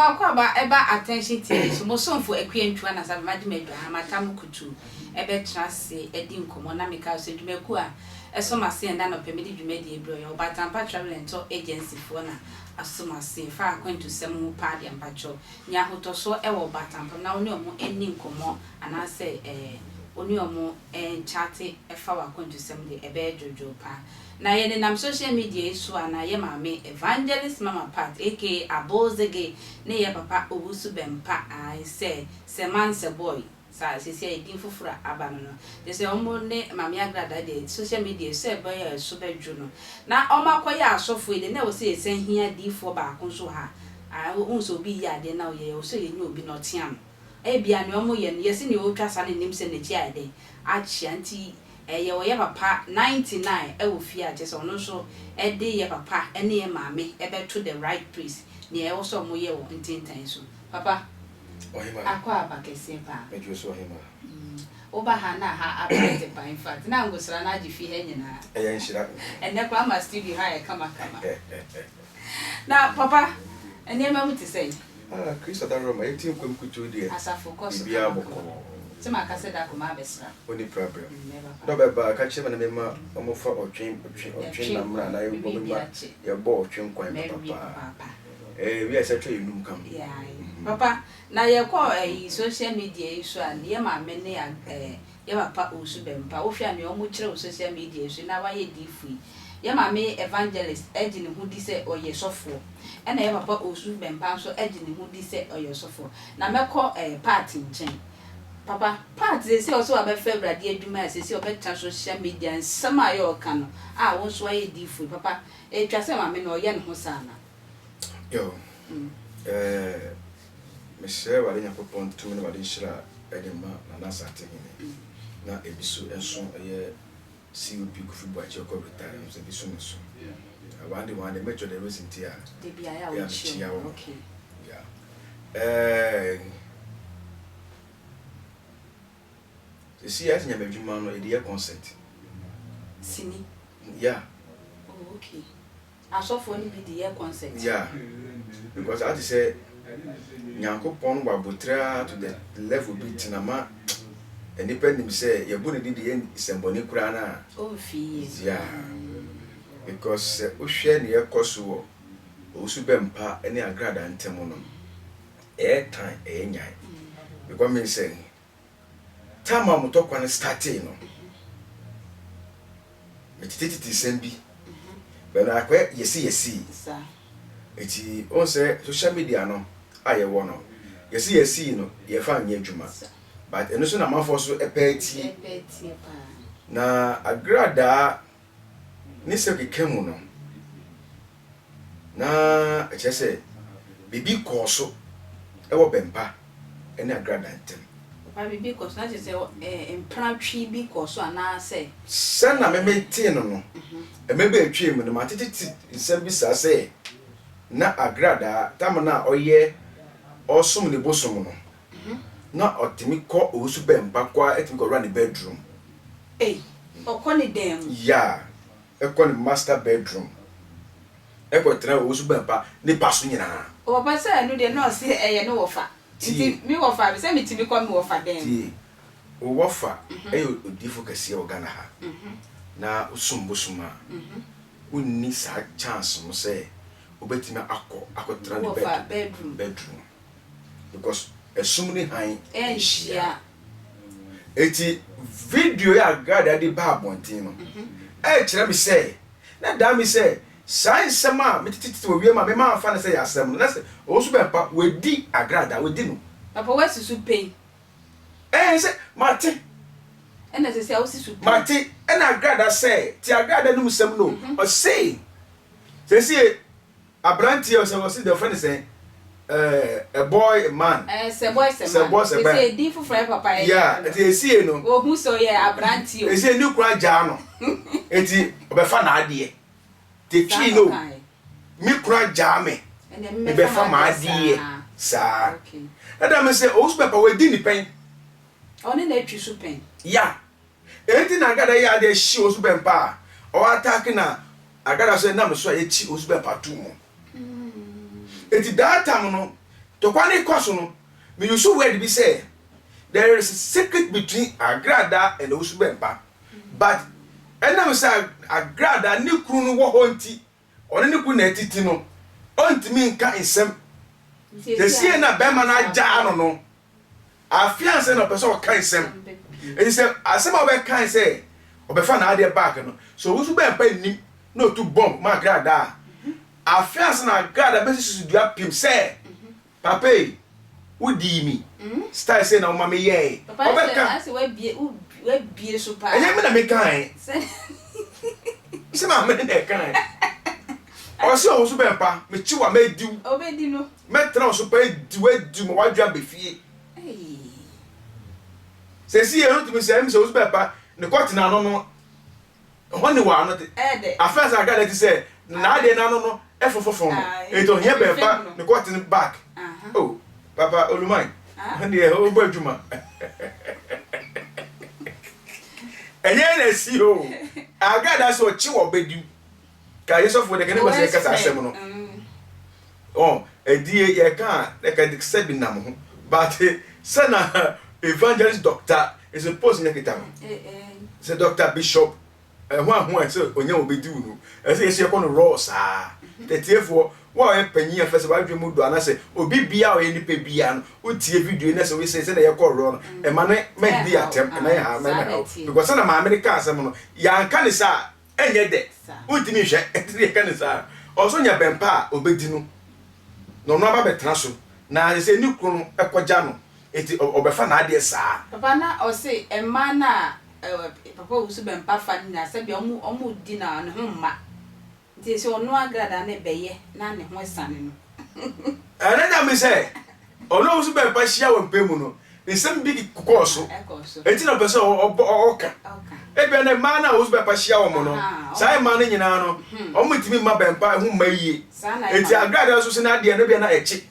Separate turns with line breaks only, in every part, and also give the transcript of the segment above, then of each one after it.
akwaaba ɛba Attention TV so, mo somfo Akua Ntua na Sabe magye m'adwa ha, matam kutu ɛbɛtra ase adi nkɔmmɔ na meka wo sɛ dwumakuo a ɛsɔ m'ase ɛnnɛ anɔpa mede dwumadie brɛ wo yɛ Ɔbaatanpa Travel and Tour Agency foɔ na asɔ m'ase fa akwantusɛm ho paa deɛ mpakyɛw nya ahotɔsoɔ ɛwɔ Ɔbaatanpa mu na wo ne ɔmo ɛnni nkɔmmɔ anaasɛ ɛɛ wo ne ɔmo ɛnkyate ɛfa w'akwantusɛm deɛ ɛbɛyɛ dwodwoo paa. Na yɛnenam social media yi so a na yɛ maame Evangelist Mama Pat aka Abozege ne yɛ papa Owusu Bɛmpa ae sɛ Sɛ Man Sɛ Boy saa seesei a edin foforɔ a aba no no kyerɛ sɛ wɔn ne Maame Agradaa deɛ social media yi sɛ ɛbɛyɛ a ɛso bɛdwo no na wɔn akɔyɛ asɔfoɔ yi deɛ na ɛwɔ sɛ yɛsan hia adiyifoɔ baako nso wɔ ha a wohu sɛ obi reyɛ adeɛ na ɔyɛ ɛwɔ sɛ yɛnya obi na ɔtea no ebia nea wɔyɛ no yɛse nea ɔretwa saa no nnim sɛ n'akyi ayɛ dɛn akyea nti Ɛyɛ ɔyɛ papa 99 wɔ fie a kyerɛ sɛ ɔno nso de yɛ papa ne yɛ maame bɛto the right place nea ɛwɔ sɛ ɔmo yɛ wɔ ntentan so. Papa
Ɔhemaa.
akɔ aba kɛseɛ paa.
Mɛdwo so ɔhemaa.
Wo ba ha na ha abrante paa infact na ngosra no agye fie ha nyinaa.
Ɛyɛ nhyira.
Ɛnɛ koraa ama studio ha ayɛ kama kama. Na papa nneɛma mu te sɛn?
Ah Kristo adaworoma yɛte nkwa mu kutoo deɛ
Asafo kɔ so
biribiara
kama kama.
bɔkɔɔ.
Sɛ maka sɛ da koro mabɛsra.
Wonni prapra.
Mɛba
Da
paa.
ɔbɛba a, ka kyerɛ me na memma wɔmfa ɔtwe ɔtwe ɔtwe
Yɛtwe
nam mmra
nkwan,
na yɛbɔ
mewie
memma
bi akye.
yɛbɔ ɔtwe nkwan
Mɛwie
papapaa.
papaapa.
Ɛɛ wiase atwa yɛn num kam.
Yeah, papa, na yɛkɔ ɛyi social media yi so a, yɛ maame ne ɛɛ yɛ papa Owusu Bɛmpa, wohwɛ a nea wɔkyerɛ wɔ social media yi so na wayɛ diifo yi, yɛ maame Evangelist gye ne ho di sɛ ɔyɛ sɔfoɔ, ɛna yɛ papa Owusu Bɛmpa nso gye ne ho di sɛ ɔyɛ sɔfoɔ. Na mɛkɔ ɛɛ Pat nkyɛn. Papa, Pat seesei ɔsɛ wabɛfa Awurade adwuma a seesei ɔbɛtena social media nsɛm a ɛyɛ ɔka no a wo nso wayɛ diifo yi, papa, ɛtwa sɛ maame no ɔyɛ ne ho saa anaa?
Yo, eh, mesrɛ Awurade Nyankopɔn tumi ne Awurade nhyira de ma Nana Asante Hene, na ebi so nso ɛyɛ COP Kofi Boakye ɔkɔ retire no nso ebi so ne so. One day, one day, mɛkyerɛ the reason ti a,
Dabi a yɛ a
yɛ a
wokyia
mekyia
wɔn,
wɔn.
okay.
Yeah. Eh, sisi ayɛ sɛ nyame adwuma no yɛde yɛ concert.
Sini.
Yeah.
Oh, okay. Asɔfoɔ no bi de yɛ concert.
Yeah, because ate sɛ Nyankopɔn wɔ abotire to the level bi tena ma nnipa nim sɛ yɛbɔ ne di de yɛ nsɛmbɔne koraa no a.
Ɔmfii yɛ.
Yeah, because sɛ wohwɛ nea ɛkɔ so wɔ Owusu Bɛmpa ne Agrada ntam no, ɛyɛ tan, ɛyɛ nyan. Because mean sɛ time a motɔ no startee no, metetetete nsɛm bi bɛno akɔyɛ yɛsi yɛsi.
Saa.
Eti wɔn sɛ social media no a yɛwɔ no, yɛsi yɛsi no yɛfa nyɛ adwuma, but ɛno nso na amanfoɔ so ɛpɛ tie.
Ɛpɛ tie paa.
Na Agradaa ne sɛ keka mu no na ɛkyerɛ sɛ biribi kɔɔ so ɛwɔ Bɛmpa ɛne Agrada ntam.
Papa, biribi kɔ so na kyerɛ sɛ mpratwe bi kɔ so anaasɛ?
Sɛ na meme tee no, ɛmɛ bɛ atwa mu no, matetete nsɛm bi saa sɛ na Agradaa tam no a ɔyɛ ɔsom ne bosom no, na ɔtumi kɔ Owusu Bɛmpa kɔ a ɛtumi kɔwura ne bedroom.
Ei, ɔkɔ ne dan mu?
Ya, ɛkɔ ne master bedroom, ɛkɔtena Owusu Bɛmpa nipa so nyinaa.
Ɔpapa, sɛ ɛno deɛ na ɔse ɛyɛ ne wɔfa.
Tie.
Nti me wɔfa sɛ metumi kɔ me wɔfa dan mu?
Tie, wowɔ fa ɛyɛ odiyifo kɛseɛ wɔ Ghana ha na wosom bosom a, wonni saa chance no sɛ wobɛtumi akɔ akɔtena ne
wɔfa
bedroom.
Bedroom.
Bedroom, because ɛsum ne han
ɛnhyia.
Eti video yi a Agrada de ba abɔnten no ɛkyerɛ me sɛ na daa mi sɛ saa nsɛm a metetetete wɔ wiem a mema afa no sɛ yɛ asɛm no na sɛ Owusu Bɛmpa wadi Agrada, wadi no.
Papa, woasi so pɛn?
Ɛn sɛ mate.
Ɛna sɛ wosi so pɛn.
Mate. Ɛna Agrada sɛ te Agrada no mu sɛm no, ɔse sɛsie aberanteɛ ɔsɛ ɔse deɛ ɔfrɛ no sɛ a boy a man.
Ɛɛ, sɛ boy sɛ man.
Sɛ boy sɛ man.
Sɛ edin foforɔ yɛ papa yɛ.
Yeah, nti esie no.
Ohun sɛ ɔyɛ aberanteɛ o.
Esie ne kura gyaa no, eti ɔbɛfa n'adeɛ te twi no, me kura gyaa me, mebɛfa m'adeɛ saa. Ɛda mi sɛ Owusu Bɛmpa wadi ne pɛn.
Ɔne na atwi so pɛn.
Ya, eti na Agrada yɛ adeɛ hyi Owusu Bɛmpa a ɔwɔ attack na Agrada so ɛnam so a yɛkyi Owusu Bɛmpa to mu. Eti that time no. Tɔkwa no kɔ so no, me use word bi sɛ there is secret between Agrada and Owusu Bɛmpa but ɛnam sɛ Agrada ne kunu no wɔ hɔ nti, ɔne ne kunu na ɛtete no, ɔntumi nka nsɛm. Sesie na bɛrima no agyaa no no, afe ansa na ɔpɛ sɛ ɔka nsɛm. Enti sɛ asɛm a ɔbɛkae sɛ ɔbɛfa n'adeɛ back no, sɛ Owusu Bɛmpa nnim na ɔtu bomb ma Agrada a, Afe ansa na Gad abesi susudua pem sɛ, Papa ei, wodii me style sei na woma meyɛe. Ɔbɛka. Ɛnyɛ me na mekae. Sɛ maame no na ɛkae. Ɔse ɔwo so bɛmpa, mekyi wo a mɛdi wo. Mɛtena wo so paa adi wo adi wo ma w'adwene aba fie. Seesei yɛn tumi sɛ, ɛm sɛ wo so bɛmpa ne kɔtena ano no Ɛhɔ ne wɔ ano te. Afei ansa na Gad ate sɛ n'adeɛ no ano no fofofo no, enti ohia bɛn fa ne kɔte no back. Oh, Papa Oluman, deɛ wobɔ adwuma. Ɛnyɛ na asi o. Agad ase ɔkye wɔ bɛdiw. Ka yɛ sɔfoɔ deɛ kane ba sɛ yɛka saa asɛm no. Oh, ɛdie yɛka a, ɛka sɛ bi nam ho. But sɛ na evangelist doctor is a post nyɛ kita no. Sɛ doctor bishop ɛho aho a sɛ onya obi di no. Ɛsɛ yɛsɛ yɛkɔ no raw saa. Tɛtiefoɔ, wo a ɔyɛ panyin afɛ sɛ wadwe mu dɔ anasɛ obi bia ɔyɛ nipa bia no, wotie video na sɛ wosɛ sɛ na yɛkɔ raw no, ɛma ne mɛdi atɛm, ɛma yɛ ha, ɛma ha. Because sɛ na maame no ka asɛm no, yɛanka ne saa. Ɛnyɛ dɛ, wontumi nhwɛ nti na yɛka no saa. Ɔwɔ sɛ ɔnya bɛn pa a ɔbɛdi no na ɔno aba abɛtena so na sɛ ne kunu no kɔgya no nti ɔbɛfa n'adeɛ saa.
Papa na ɔse mmaa no a papa owusu bɛmpa fa no nyinaa sɛbea ɔmo ɔmo di no a ne ho mma nti sɛ ɔno agradaa no bɛyɛ na ne ho asiane no.
Ɛno na me sɛ ɔno owusu bɛmpa hyia wɔ mpɛ mu no nsɛm bi kɔɔ so enti na ɔpɛ sɛ ɔbɔ ɔka. Ebia na mmaa no a wɔn bɛmpa hyia wɔn no, saa mmaa no nyinaa no, wɔntumi mma bɛmpa ho mma yie. Enti agradaa nso sɛ n'adeɛ no ebia na ɛkye.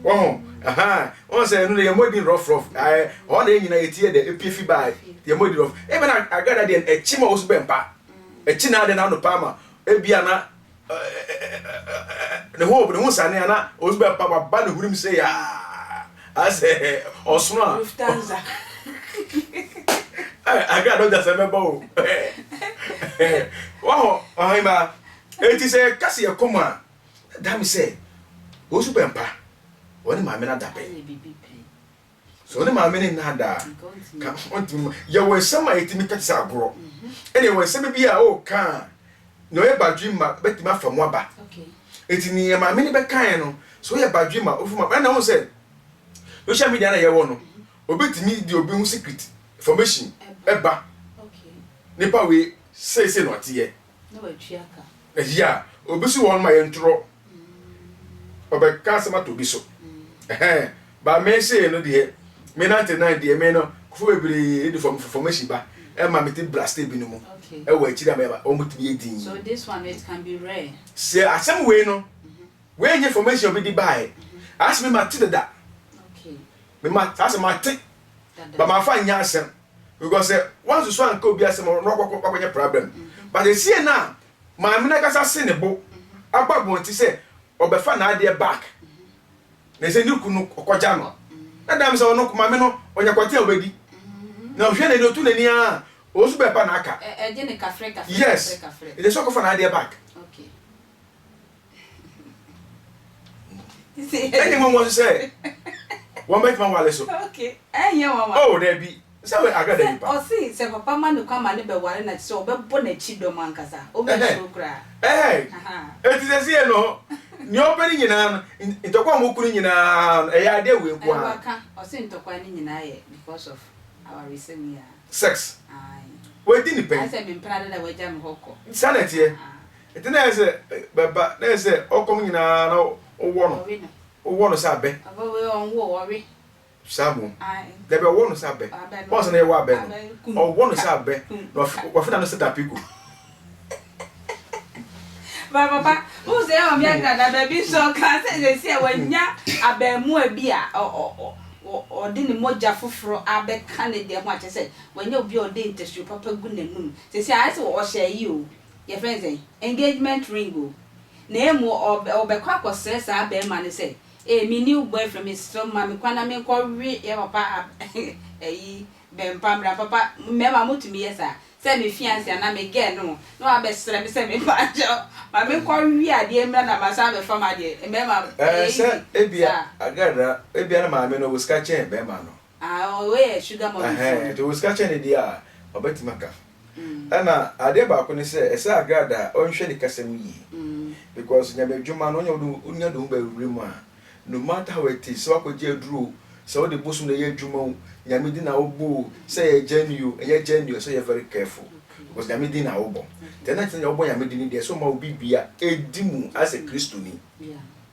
Wɔn ho, ɛhan, wɔn sɛ ɛno no yɛn mmɔ din rough rough, ɛɛ, hɔ na yɛn nyinaa yɛti yɛ dɛ, epie fi baa, yɛn mmɔ din rough. Ebia na agradaa deɛ ɛkye ma wɔn so bɛmpa, ɛkye n'adeɛ n'ano paa ma ebia na ne ho ne ho sane a na ɔsi bɛ pa waba ne hurim sɛ yaa asɛ ɔsono a
Lufthansa
agre adɔgya sɛ mɛba o wɔhɔ ɔhema eti sɛ yɛka sɛ yɛkɔ mu a da mi sɛ ɔsi bɛ mpa ɔne maame no ada pɛn. Sɛ ɔne maame no nna da a, ka ɔntumi ma. Yɛwɔ nsɛm a yɛtumi ka te sɛ agorɔ. Ɛna yɛwɔ nsɛm bi a ɔreka a, nea ɔyɛ badwemma bɛtumi afa mu aba. Enti nea maame no bɛkaeɛ no, sɛ woyɛ badwemma, wofi mu aba. Ɛna wohu sɛ social media na yɛwɔ no, obi tumi de obi ho secret information ɛba. Nipa wei seesei na ɔteɛ. Ɛyi a, obi so wɔ hɔ no ma yɛntorɔ. Ɔbɛka asɛm ato obi so. Ɛhɛn, ba me sei no deɛ, me 99 deɛ, me no, kofo bebree de fam formation ba, ɛma me ti blaste bi no mu, ɛwɔ akyiri a mɛba, wɔn tumi yɛ din.
So this one it can be rare.
Sɛ asɛm wei no, wei nyɛ formation obi de baeɛ, asɛ me ma te dada. Me ma, saa sɛ ma te, ba ma fa nyɛ asɛm, because sɛ wansusu anka obi asɛm, ɔno wakɔ wakɔnyɛ problem. But esie na Maame no ankasa se ne bo abɔ abɔnten sɛ ɔbɛfa n'adeɛ back na ɛsɛ ne kunu ɔkɔgya no na dam sɛ ɔno maame no ɔnya kwate a ɔbɛdi na ɔhwɛ n'ani ɔtu n'ani a ɔwɔ so bɛɛpa na aka yes ɛsɛ sɛ ɔkɔfa n'adeɛ back ɛnyɛ nwanwa nso sɛ wɔn bɛtuma awale so oh dabi sɛ wɔ agrada nipa.
Ɔsi sɛ papa ma no kwan ma no bɛware na kyerɛ ɔbɛbɔ n'akyi dɔm ankasa ɔbɛsuro koraa.
Ɛhɛn eti sɛ seɛ no nea ɔpɛ ne nyinaa no ntɔkwa a wɔn ko no nyinaa no ɛyɛ adeɛ wei nko ara.
Waka ɔsi ntɔkwa no nyinaa yɛ because of awaresɛm yi a.
Sex wadi ne pɛn.
Ayɛ sɛ me mpena dada wagya me hɔ kɔ.
Saa na ɛteɛ. Nti na ɛyɛ sɛ bɛba, na ɛyɛ sɛ ɔkɔm nyinaa na wowɔ no. Wowɔ no sɛ abɛ. Saa mmom. Dabi, ɔwɔ no sɛ abɛ. Wɔn sɛ na yɛwɔ abɛ no. Ɔwɔ no sɛ abɛ. Na wafe n'ano sɛ tapiko.
Ba papa, wohu sɛ ɛwɔ me agrada baabi nso ɔka sɛ sɛsi a wanya abɛɛmoa bi a ɔde ne mogya foforɔ abɛka ne deɛ ho akyɛ sɛ wanya obi a ɔde ntasuo papa gu n'anum. Sɛsi a ayɛ sɛ ɔhyɛ ayi o. Yɛfrɛ no sɛn? Engagement ring o. Na mmom ɔbɛkɔ akɔsrɛ saa barima no sɛ, Ee me new boyfriend mesrɛ wo ma me kwan na menkɔ we yɛ papa ayi bɛmpa mmra papa mmarima motumi yɛ saa sɛ me fiance anaa me girl no na wabɛsrɛ me sɛ mempa nkyɛw ma menkɔ we adeɛ mmra na masan abɛfa m'adeɛ mmarima
Ɛɛ
ɛyɛ
sɛ
easy
ebia
saa.
Agradaa ebia na maame no ɔwɔ sika kyɛn bɛrima no.
Ah wei yɛ sugar mummy foɔ
Ɛhɛn
no.
nti ɔwɔ sika kyɛn no deɛ a ɔbɛtumi aka. Ɛna adeɛ baako ne sɛ ɛsɛ Agradaa ɔnhwɛ ne kasa mu yie because Nyame adwuma no wonya de wo ho bɛwura mu a no matter how it is sɛ woakɔgye aduro o, sɛ wode bosom na ɛyɛ adwuma o, Nyame din na wobɔ o, sɛ ɛyɛ genuine o, ɛnyɛ genuine o, ɛsɛ sɛ woyɛ very careful because Nyame din na wobɔ. Nti ɛna kyerɛ sɛ wobɔ Nyame din no deɛ ɛsɛ sɛ woma wo bibia ɛdi mu as a Kristoni.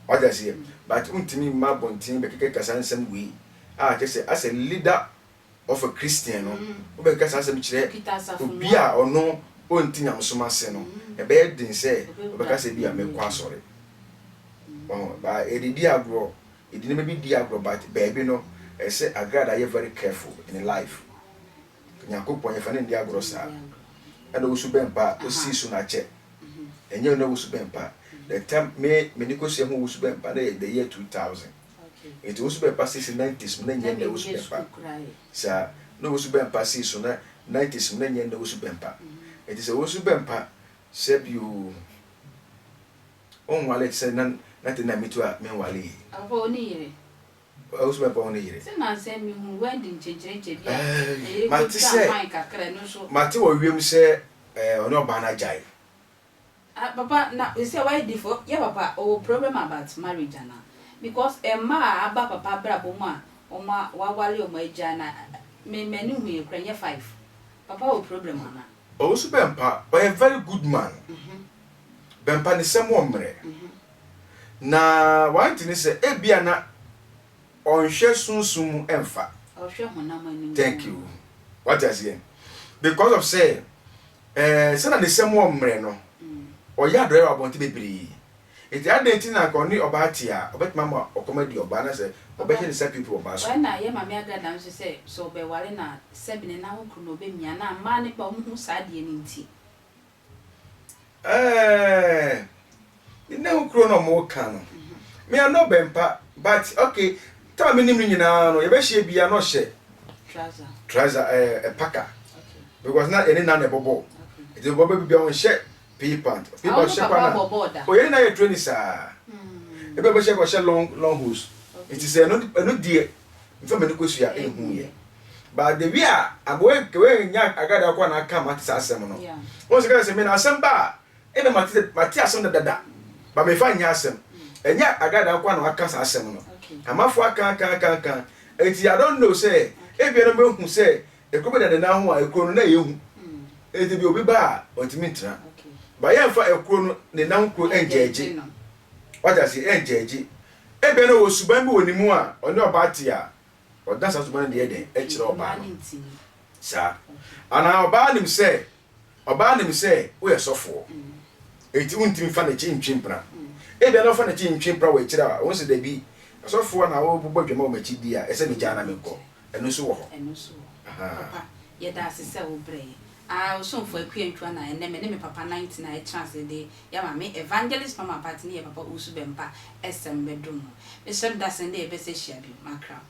Wate aseɛ? But wontumi mma abɔnten bɛkekaka saa nsɛm wei a kyerɛ sɛ as a leader of a Christian no, wobɛkeka saa asɛm kyerɛ obi a ɔno ɔnte nyamesom ase no, ɛbɛyɛ den sɛ ɔbɛka sɛ bi a mekɔ asɔre. Wahu? But yɛde di agorɔ, yɛde nneɛma bi di agorɔ but baabi no, ɛsɛ sɛ Agrada yɛ very careful in life. Nyankopɔn yɛfa no nni agorɔ saa. Ɛna owusu bɛmpa a osii so no akyɛ. Ɛnyɛ ɔno owusu bɛmpa. The time me me ne kosua ho owusu bɛmpa na yɛ the year 2000. Nti owusu bɛmpa sii so 90s mu na nyɛ nnɛ owusu bɛmpa. Saa na owusu bɛmpa sii so na 90s mu na nyɛ nnɛ owusu bɛmpa. Nti sɛ owusu bɛmpa sɛ bio ɔnwale te sɛ na na te na metu a menwale yi.
Papa ɔne yere.
Owusu bɛmpa ɔne yere.
Sɛ nansa yi mehu Wendy nkyɛnkyerɛnkyɛ bi a ne yere
Mate
kɔtwaa
sɛ
kwan kakra ɛno nso.
Mate wɔ wiem sɛ ɔne ɔbaa no agyae.
Ah papa na sɛ wayɛ difo yɛ papa ɔwɔ problem about marriage anaa because mmaa a aba papa abrabɔ mu a wɔn a wawale wɔn agyae na me m'ani hu yɛ koraa ɛnyɛ five papa wɔ problem anaa.
Owusu Bɛmpa ɔyɛ very good man Bɛmpa ne sɛm wɔ mmerɛ na one thing ne sɛ ebia na ɔnhwɛ sunsum mu ɛmfa.
Ɔhwɛ honam ani nko
Thank you wate aseɛ because of sɛ ɛɛ sɛna ne sɛm wɔ mmerɛ no ɔyɛ adɔeɛ wɔ abɔnten bebree nti adɛn nti na anka ɔne ɔbaa te a ɔbɛtumi ama ɔkɔm adi ɔbaa na sɛ ɔbɛhyɛ ne nsa piapia ɔbaa so.
Ɛna yɛ maame agrada nso sɛ sɛ ɔbɛware no a sɛbi ne nan ho kuru na ɔbɛmia na mmaa no ba ɔmo hu saa adeɛ no nti.
Ɛɛɛ ne nan ho kuro na ɔmo ka no me I know Bɛmpa but okay time a me nim no nyinaa no yɛbɛhyia bia na ɔhyɛ
Trouser.
trouser ɛɛ paka because na yɛne na na ɛbɔ bɔɔl nti bɔ bɛ bia ɔnhyɛ pea pant pea pant hyɛ kwan na ɔyɛ ne na yɛ training saa ebi a bɛhyɛ kɔhyɛ long long hose nti sɛ ɛno ɛno deɛ nfa m'ani kosua ehu yɛ but the way a agoe kewe nya agada kɔ na aka ma te saa asɛm no wɔn sɛ kasa sɛ me na asɛm ba a ɛna ma te ma te asɛm dada ba me fa nyɛ asɛm ɛnyɛ agada kɔ na waka saa asɛm no amafo aka aka aka aka nti I don't know sɛ ebia no bɛhu sɛ ekuro bi da ne nan ho a ekuro no na ɛyɛ hu nti bi obi ba a ɔntumi ntena ba yɛmfa ekuro no ne nan kuro ɛngyɛgye wate ase ɛngyɛgye ebia no wɔ suban bi wɔ ne mu a ɔne ɔbaa te a ɔda saa suban no deɛ dɛn ɛkyerɛ ɔbaa no saa anaa ɔbaa nim sɛ ɔbaa nim sɛ woyɛ sɔfoɔ eti wontumi fa n'akyi ntwi mpena ebia na ɔfa n'akyi ntwi mpena wɔ akyire a wɔn sɛ dabi asɔfoɔ na wɔbobɔ dwama wɔ m'akyi di a ɛsɛ megyaa na mekɔ ɛno nso wɔ hɔ.
Ɛno nso wɔ hɔ. Papa, yɛda ase sɛ wobrɛ yɛ. Ah, Osomfo Akua Ntua na ɛnnɛ me ne me papa 19 a yɛtena ase de yɛ maame Evangelist Mama Pat ne yɛ papa Owusu Bɛmpa ɛsɛm bɛdom mo. Mesrɛ mo dasɛn dɛ yɛbɛsɛ hyia bio. Makra wo.